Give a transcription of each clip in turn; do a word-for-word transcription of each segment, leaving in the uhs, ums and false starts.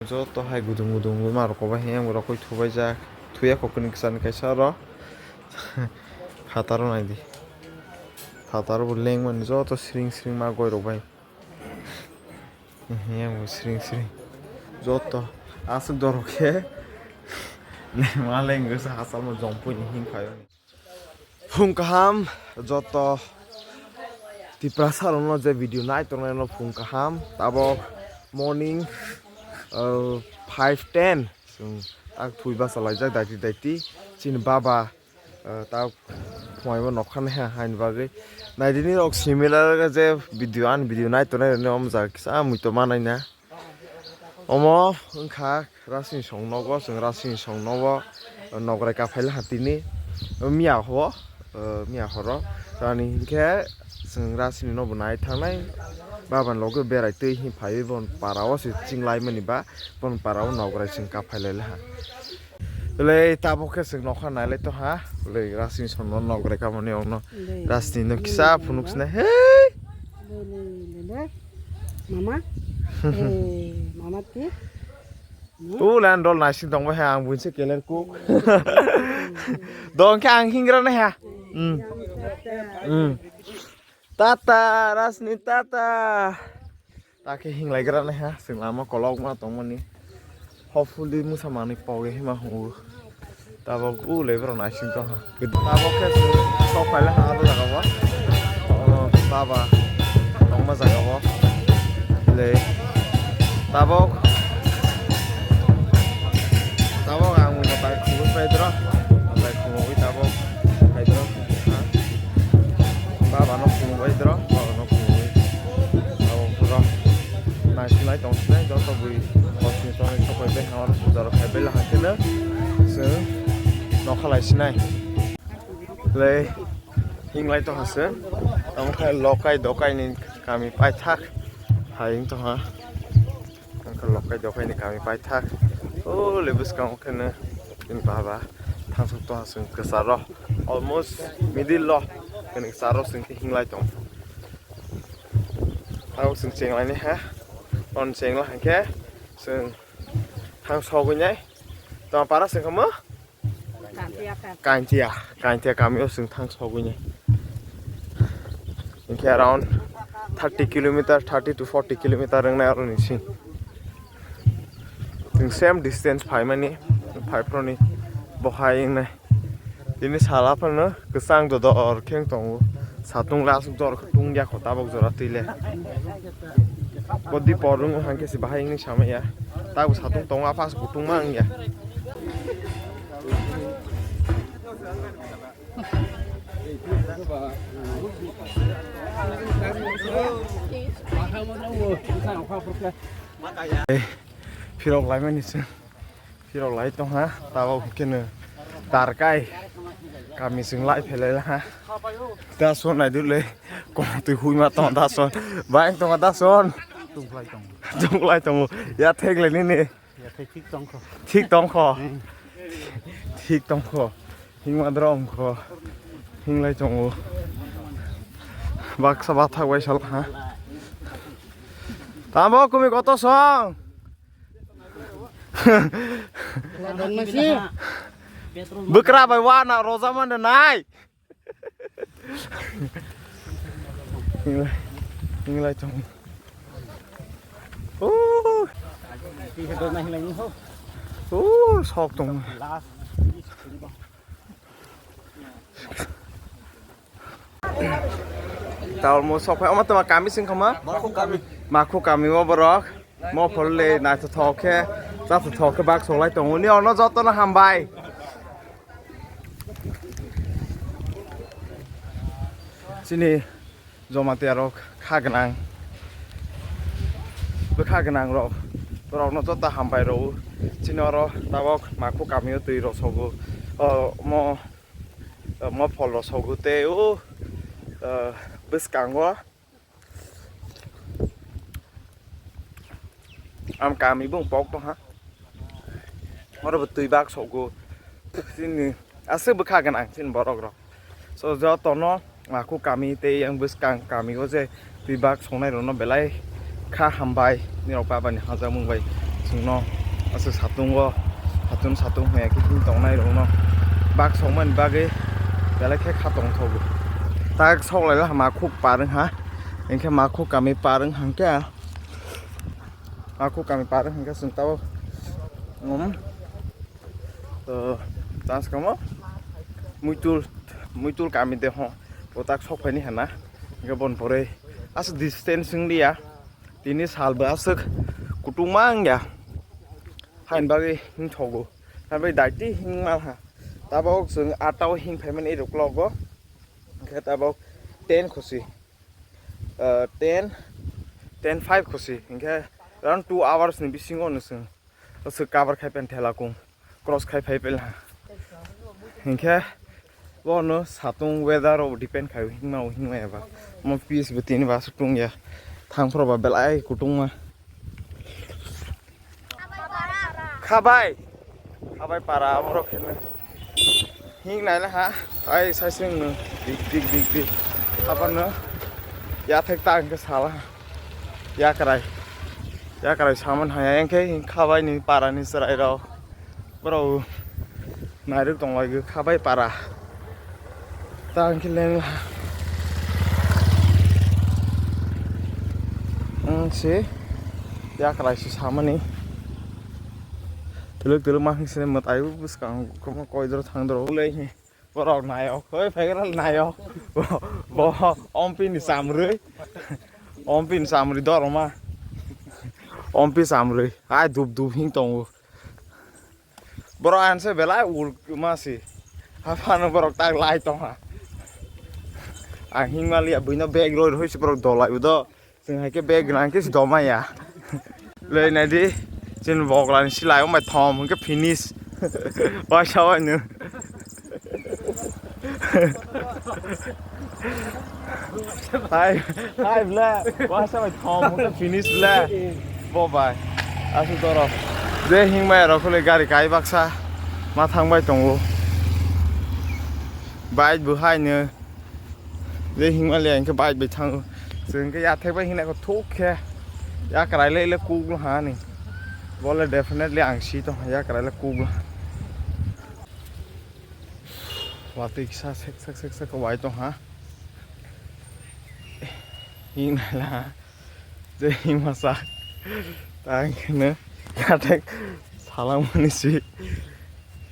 Joto hai gudung gudung ma rok bai yang rok koi thubai jak. Thuya kokni kisa ni kaisa oro. Phataro naidi. Phataro bo lengmani joto sring sring ma goi rok bai. Yang bo sring sring. Joto aswk dorok khe. Lengma lengwi sa hachal mo jongpui ni him khayo. Phung kaham joto Tiprasa rokno je video nai tongnai no phung kaham. Tabok morning, uh, five ten. Chwng tak thui basa laijak daiti daiti. Chini baba, uh, tak phunaibo nokha naiha haini bagwi. Naidini rok similar je video, ani video nai tongnai rokni omo jaga kisa mui to manai na. Omo wngkha Rasini song nogo, chwng Rasini song nogo nograi kaphai laha tini miya ho, miya horo. Tamni hinkhe chwng Rasini nobo nai thangnai, baba ni loge berai twi hin phaiwi bon para o se ching lai mani ba bon para o nograi chwng kaphai lai laha. Belai tabuk khe chwng nokha nailai tongha, belai Rasini song no nograi kamani ongno Rasini no kisa phunuk sinai hei. Mama. Eh, mama ti. Ulan dol naising tongbai ha, ang buinse keler kuk. Dong khe ang hingra nai ha. Hmm. Hmm. Tata, Rasni tata. Ta khe hinglai gra nai ha, chwng lama kolok ma tongmani. Hopefully mwsa manwi pogwi hima hungo. Tabok u le borok naising tongha. Tabok khe sok phaile ha abo jaga o. O baba tongma jaga o. Le tabok, tabok ang bo tai khulum pai dro. Tai khulum wi tabok pai dro. Ha. Baba no khulum bai dro. Baba no khulum wi. Tabok pura. Naisinai tongsinai joto bui hosni tonwi sopai bai hangor puja rok khai bai lahai kheno chwng nokha lai sinai. Lei hinglai tongha se. Tamo khai lokai dokai ni kami paithak hai wng tongha. Wngkha lokai dokai ni kami paithak. O le bwskango kheno bini baba thangsok tongha chwng kwcharo almost middle o kheno kwcharo chwng khe hinglai tong. Abo chwng chenglaini ha. On chengla hwnkhe chwng thang sogwi nai. Tongpara chwng kamo? Kantiya, Kantiya. Kantiya, Kantiya kamio chwng thang sogwi nai. Hwnkhe around thirty kilometer, thirty to forty kilometer wngnai aroni sing. Chwng same distance phaimani, phaiphoroni bohai wngnai. Tini sala phano kwchang dodor khe wng tongo. Satung le aswk dor khe tungya kho tabok jora twi le. Body por wng hang khe se bahai wngwi sama ya. Tabok satung tongo, aphas kutung ma wngya. Phirok laimani se. Phirok lai tongha, tabok khe no tarkai kami chwng lai phelai laha. Dason nai dule, kom twi hui ma tong dason, bai tong dason. Tungklai tong. Tungklai tong, ya thek le nini. Ya thek thik tong kho. Thik tong kho. Hmm. Thik tong kho. Hingma drom kho. Hinglai tongo. Baksa bathak bai sal ha. Tamo kumi koto song. Bwkra bai wana roja mande nai. Hinglai, hinglai tong. Oh. Oh, sok tong. Taul mo sok phai, omo tama kami sing khama? Makhu kami. Makhu kami o borok. Mo phol le naithothok khe, chathothok khe bak solai tongo. Ni ono jotono hambai. Chini Jamatia rok kha gwnang, bwkha gwnang rok, borokno joto hambai rw. Chini oro tabok Makhu kamio twi rw sogo, o, mo, mo phol rw sogo tei o, o, bwskango. Am kami bung pok tong ha. Oro bo twi bak sogo. Chini aswk bwkha gwnang chini borok rok. So jotono Makhu kami tei yang bwskang kami o je twi bak songnai rokno belai kha hambai. Nirok baba ni hajak mung bai. No, aswk satung o, satung satung hwnwi khe him tongnai rok no. Bak sokmani bagwi belai khe kha tongthogo. Tak sok lai ha, makhuk par wng ha. Hinkhe makhuk kami par wng hang khe. Makhuk kami par wng hang khe chwng tabo. Um. To, chance kamo. Muitul, muitul kami de ho. O tak sok phaini hana. Hinkhe bon pore. Aswk distance wng liya. Tini salbo aswk kutung ma wngya. Haini bagwi himthogo. Haini bagwi daiti himma ha. Tabok chwng atta o him phaimani eight o'clock o. Hinkhe tabok ten khusi. Ah, ten, ten five khusi. Hinkhe around two hours ni bisingo no chwng. Aswk cover khai pen thela kung. Cross khai phai pela. Hinkhe bono satung weather o depend khai himma o himma eba. Mo peace bo tini ba aswk tungya. Thang phro ba belai kutungma. Khabai. Khabai para borok kheno. Hing naila ha. Ai sai sing no. Dik dik dik dik. Apa no? Ya thek ta hingke sala. Yakrai. Yakrai saman haya engkhe khabai ni para ni chwrai rok. Borok nairok tong lai khabai para. Ta hingke leng la. Ang se yakrai se samani. Tuluk tuluk ma hingse mwtai bwskang komo koidro thangdro ulai hi. Borok nayok, oi, phaikra nayok. Bo, bo, ompini chamrwi. Ompini chamrwi doroma. Ompi chamrwi. Ai, dup, dup, hing tongo. Borok anse belai ul masi. Haphano borok tak lai tongha. Ang hing maliya, buino bag roi roi se borok dolai udo. Chwng hai khe bag nang khe se doma ya. Lei nai di, chini bokla ni silai o mai thom hwnkhe finish. Waisa waino. Hai, hai ble, waisa bai thom hwnkhe finish ble. Bo bai. Aswk doro. Je hingmai rok le gari kai baksa ma thang bai tongo. Bike bo haino. Je hingmaliya hingke bike bai thango. Chwng khe yathek bai hingna khe thuk khe. Yakrai le le kuk lo hani. Bole definitely ang si tong yakrai le kuk lo. Watwi kisa sek sek sek sek wai tong ha. Hingna la. Je himasa. Tang kene. Yathek salang mani si.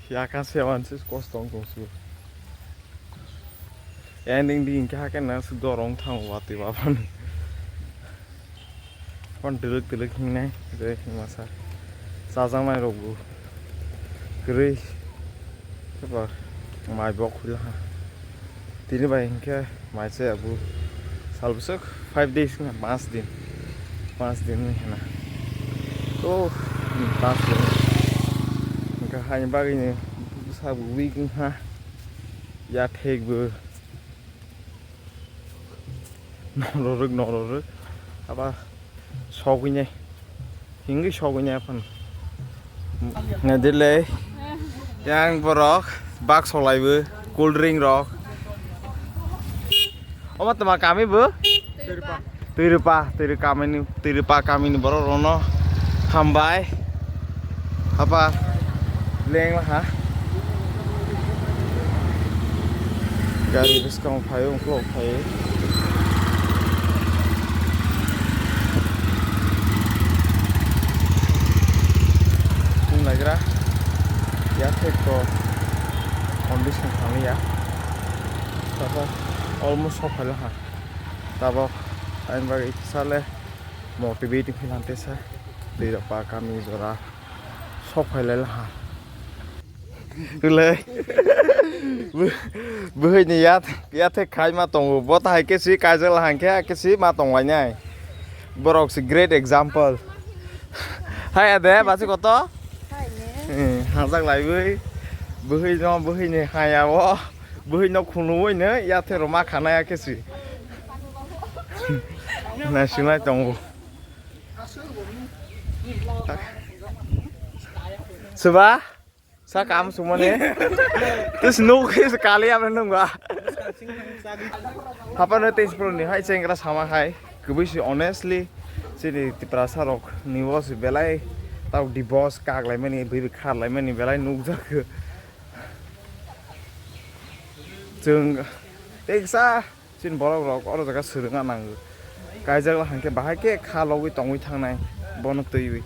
Yaka se wan sis kos tong tong si. Ending di hingke hake na su dorong thang watwi bapan. Kon tiluk tiluk hingnai, je himasa. Chajaknai rok bo. Kwrwi. Khe ba mai bok khulya ha. Tini bai hinkhe mai chaya bo sal bwswk five days wngkha, panch din, panch din wngkha na. To, hmm, panch din. Hinkhe haini bagwino bwsa bo weak wngkha, yathek bo. Nororok, nororok. Aba sogwinai. Hingwi sogwinai aphano. Nadile. Yang borok bak solaibo, cool drink rok. Omo toma kami bo? Twi Rwpa, Twi Rwpa kamini, Twi Rwpa kamini borok rono hambai. Hapa leng ha. Gari bwskango phaio, ukulok phaio. Chwng laigra. Yathek to condition thangya. Tabok almost sok phaila ha. Tabok ani bagwi kisa le motivating khe lantesa. Twi Rwpa kami jora sok phailai ha. Tule. Bwhwini yat, yathek khai ma tongo. Bo tahai khe si kaijak la hang khe khe si ma tong lainai. Borok si great example. Hai ade, basi koto? Hai ne. Eh, hajak laiwi. Bwhwi no, bwhwini haya o. Bwhwi no khunui no yathek roma khanai khe si. Naisinai tongo. Suba? Sa kam sumane. Tus nuk khe kali amne nungwa. Hapano tei pro ni hai chengra sama hai. Kubui si honestly, chini Tiprasa rok ni bo si belai Tao divorce kaklaimani, bwrwi kharlaimani belai nukjak. Chwng teksa chini borok rok oro jaga swrwngna nango. Kaijak la hwnkhe bahai khe kha logwi tongwi thangnai bono twiwi.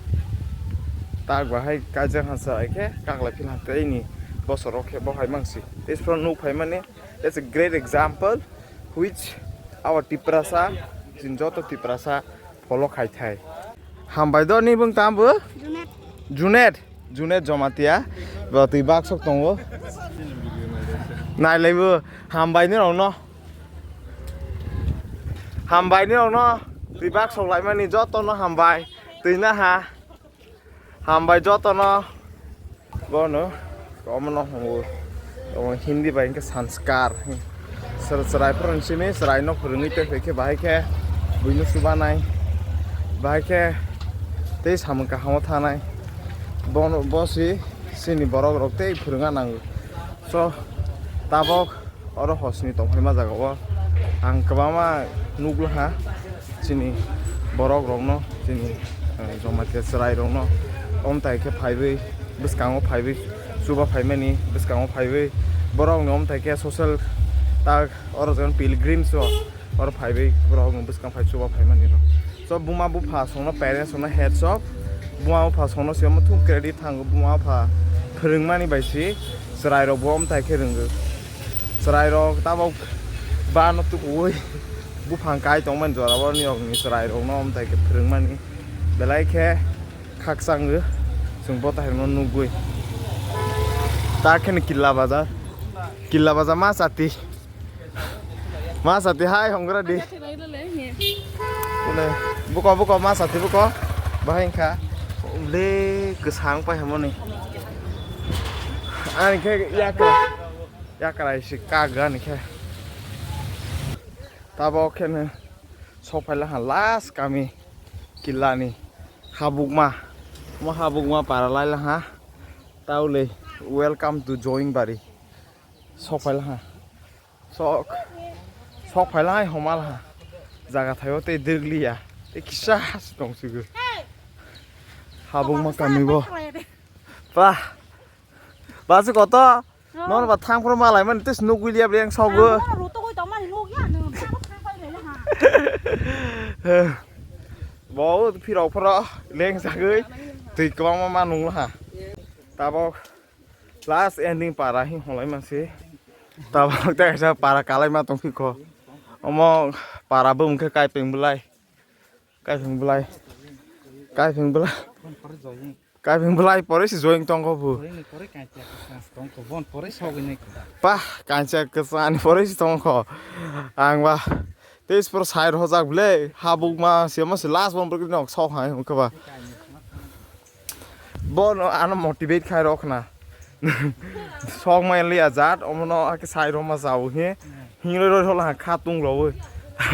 Tak bahai kaijak hansa hai khe kaklai phil hwnkhe ini bosoro khe bo hai mangsi. Tei phano nuk phaimani, that's a great example which our Tiprasa, chini joto Tiprasa follow khai thai. Hambai do ni bwng tam bo? Junet. Junet. Junet Jomatia. Bo twi bak sok tongo. Nailaibo hambai ni rokno. Hambai ni rokno twi bak sok laimani joto no hambai. Twi na ha. Hambai joto no. Bono, omono hwngo, omo Hindi bai hwnkhe sanskar. Chwrai phwrwng simi, chwraino phwrwngwi tei khe bahai khe buino chubanai, bahai khe tei samung kahamo thanai. Bono, bosi chini borok rok tei phwrwngna nango. So, tabok oro hosni tongphaima jaga o ang kwbangma nuklo ha, chini borok rokno, chini, eh, Jomatia chwrai rokno omtai khe phaiwi bwskango phaiwi chuba phaimani, bwskango phaiwi borokni omtai khe social tak oro jon pilgrims rok oro phaiwi borokni bwskang phai chuba phaimani rok. So buma bupha songno, parents songno hats off. Buma bupha songno se omo thung credit thango, buma bupha phwrwngmani bai si chwrai rok bo omtai khe rwngo. Chwrai rok tabok bano tukuwi buphang kai tongmani jora, boroni rokni chwrai rokno omtai khe phwrwngmani belai khe khakchango. Chwng bo tahirno nugwi ta kheno Killa Bazar, Killa Bazar ma chati. Ma sati hai hongra di. Bole, buko, buko, ma sati buko. Bahai wngkha. Le kwsang pai hamoni. Ani khe yakra. Yakra isi kaga ni khe. Tabok khe no sok phaila ha last kami Killa ni habukma. Mo habukma para laila ha. Taule welcome to Joinbari. Sok phaila ha. Sok, sok phailai homal ha. Jaga thaio tei dwgliya. Tei kisa se tongsigo. Habungma kamibo. Pa. Basi koto. Non ba thang pro malai man tis nugwi liya bleng sogo. Bo phirok phoro leng sagwi. Twi kwbangma ma nungla ha. Tabok. Last ending para hi holai mase. Tabok ta kaisa para kalai ma tong phikho. Omo para bo wngkhe kaipeng bwlai. Kaipeng bwlai. Kaipeng bwlai. Kaipeng bwlai pore si join tongkho bu. Pah, kancha kwchani pore si tongkho. Ang ba. Tei se poro sai rojak bwle, habuk ma se ma se last one bwrwk nok sok hai hwnkhe ba. Bo no ano motivate khai rok na. Sok mai liya jat, omo no ake sai roma jau he. Hing roi roi hola kha tung roi.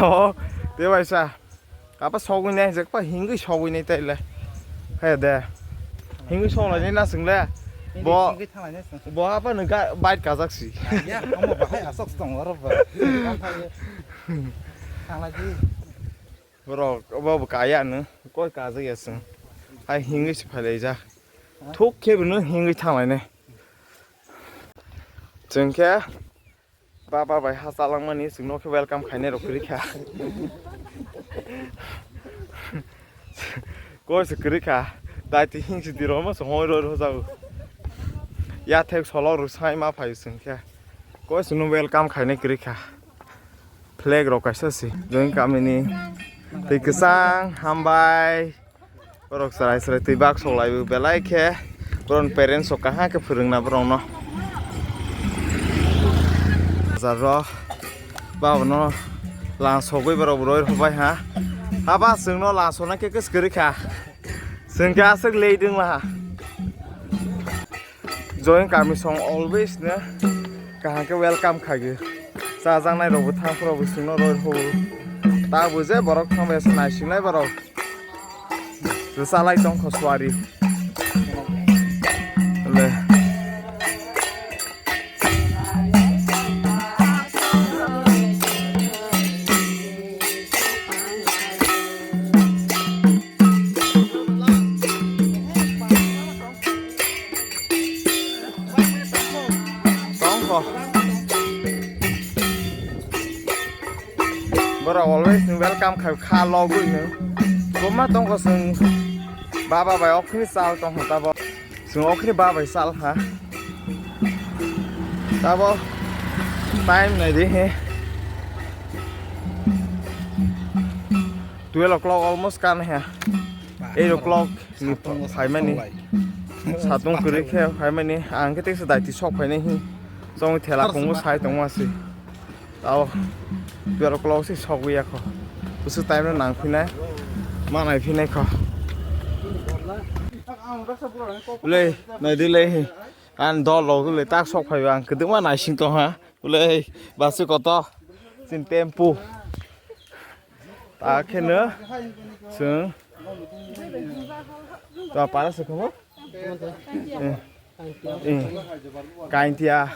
O, te bai sa. Apa sogwi nai jak pa hingwi sogwi nai tai le. He de. Hingwi song lai na sing le. Bo, hingwi thang lai na sing. Bo apa nung ka bike kajak si. Ya, omo bahai asok tong oro ba. Thang lai di. Borok obo bo kaya no koi kajak ya chwng. Hai hingwi se phailai jak. Thuk khe bo no hingwi thanglai nai. Chwng khe baba bai ha chalangmani chwng no khe welcome khainai rok kwrwi kha. Koi se kwrwi kha. Dai ti hing se dirok ma se hoi roi rw jago. Ya thek solok rw sai ma phai chwng khe. Koi se no welcome khainai kwrwi kha. Flag rok kaisa se join kamini twi kwchang hambai borok chwrai chwrai twi bak sok lai belai khe borok parents rok kaham khe phwrwng na borok no bazar rok ba bono lang sogwi borok roi rw bai ha haba chwng no lang sona khe kwrwi kha chwng khe aswk late wng la ha. Join kami song always no kaham khe welcome khaio. Chajaknai rokbo thang phuru bo chwngno roi rw. Tabuk je borok thang bai se naisinglai borok. Rwchalai tongkho suari. Le. Oro always nwng welcome khai kha logwi nwng. Toma tongkho chwng baba bai okhini chal tongkho tabo. Chwng okhini baba bai chal ha. Tabo time nai di he. Twelve o'clock almost kan ha. Eight o'clock ni phaimani. Satung kwrwi khe phaimani. Ang khe teksa daiti sok phainai hi. Chongwi thela khungo sai tongma si. Tao twelve o'clock se sogwi ya kho. Busu time no nang phinai. Ma nai phinai kho. Le, nai di le hi. An dol rok le tak sok phai ang kwdwma naising tong ha. Le, basi koto. Sin tempo. Ta khe no. Sung. Ta para se khomo. Eh. Eh, kaintia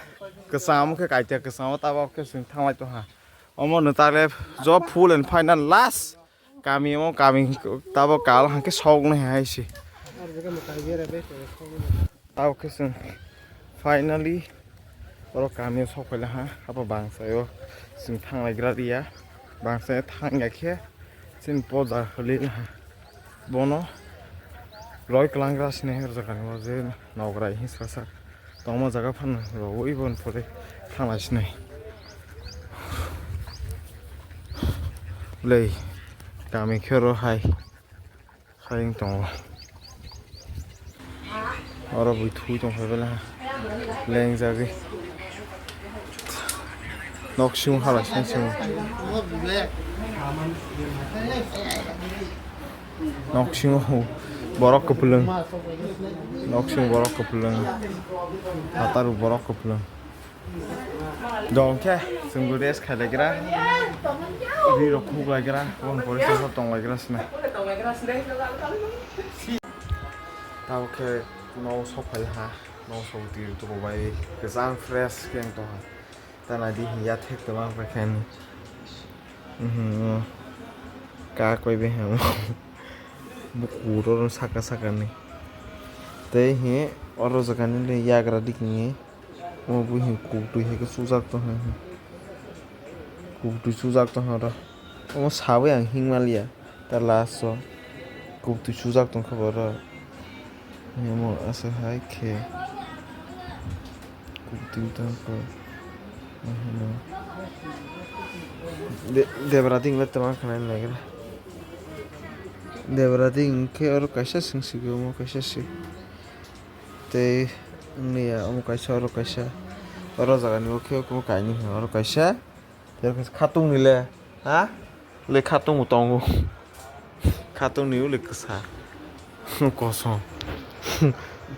kwcham khe, kaintia kwcham tabok khe chwng thanglai tongha. Omo no ta le job full and final last kami, omo kami tabok kal hangkhe sok nai hai se. Tabok khe chwng finally oro kami o sok phaila ha. Abo bangsa o chwng thanglai gra ria, bangsa thang ya khe chini poja holi ha. Bono roi kwlangra sinai o jaga ni o je nograi hinsa sak tongma jaga phano rogwi bo pore thangna sinai. Lei kami khe oro hai hai wng tongo. Oro bui thui tong phai bela ha. Leng jagwi. Nok sing hala sing sing. Nok sing borok kwplwng. Nok sing borok kwplwng. Hatar borok kwplwng. Dong khe chwng rest khailaigra. Ri rok khuklaigra. Bon pore se tong laigra sina. Tabo khe no sok phai ha. No sok di to bai kwchang fresh khe to ha. Ta nai di ya thek to mang pa khe ni. Mhm. Ka koi be ha. Bukur oro saka saka ni. Tei hi oro jaga ni le yagra dik ni. Omo bui hi kuk twi hai khe sujak tong ha. Kuk twi sujak tong ha oro. Omo sawi ang hing maliya. Ta last o kuk twi sujak tong kha bo oro. Omo aswk hai khe kuk twi tong kha. De-, Debra ding le twma khna naigra. Debra ding khe oro kaisa sing sigi omo kaisa si. Tei wngya omo kaisa oro kaisa. Oro jaga ni bo khe omo kainwi hwnka oro kaisa. Tei oro kaisa khatung ni le ha le khatung bo tongo. Khatung ni le kwsa kosom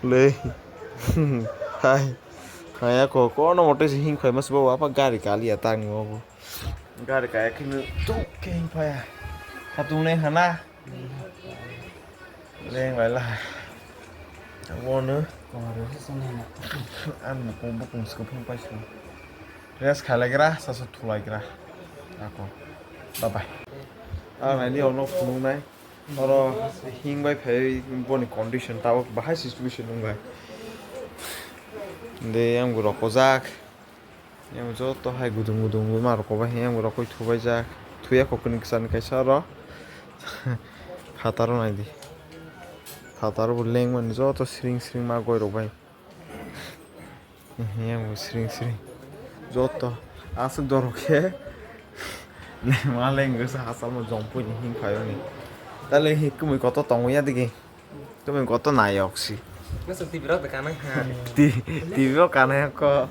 le hai haya ko kono mote se hing phai mas bo apa gari kali ya tang ni bo gari kaya khinu tuk khe hing phaya khatung le hana. Leng lai la. Wano. Kong rw se song hena. Ang bukung bukung se kufung pai song. Rest khalaigra, sasa thulaigra. Ako. Bye bye. Ah, nai ni ono phunung nai. Oro hing bai phai boni condition tawk bahai situation nung bai. De yang rokojak. Yang joto hai gudung gudung ma rok bai yang rokoi thubai jak. Thuya kokni kisa ni kaisa oro. Phataro nai di. Phataro bo lengmani joto sring sring ma goi rok bai. Yang bo sring sring. Joto aswk dorok khe. Ma leng gasa hasal mo jongpui ni hing phayo ni. Tale hi kumui koto tongo ya digi. Tumi goto nayok si. Masa T V rok da kanai ha. T-, T V rok kanai ko.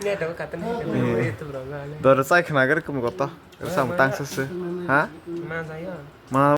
Ni ada kata ni. Eh. Doro sai khna gari kumi goto. Sam tang sese. Ha? Ma jayo. Ma.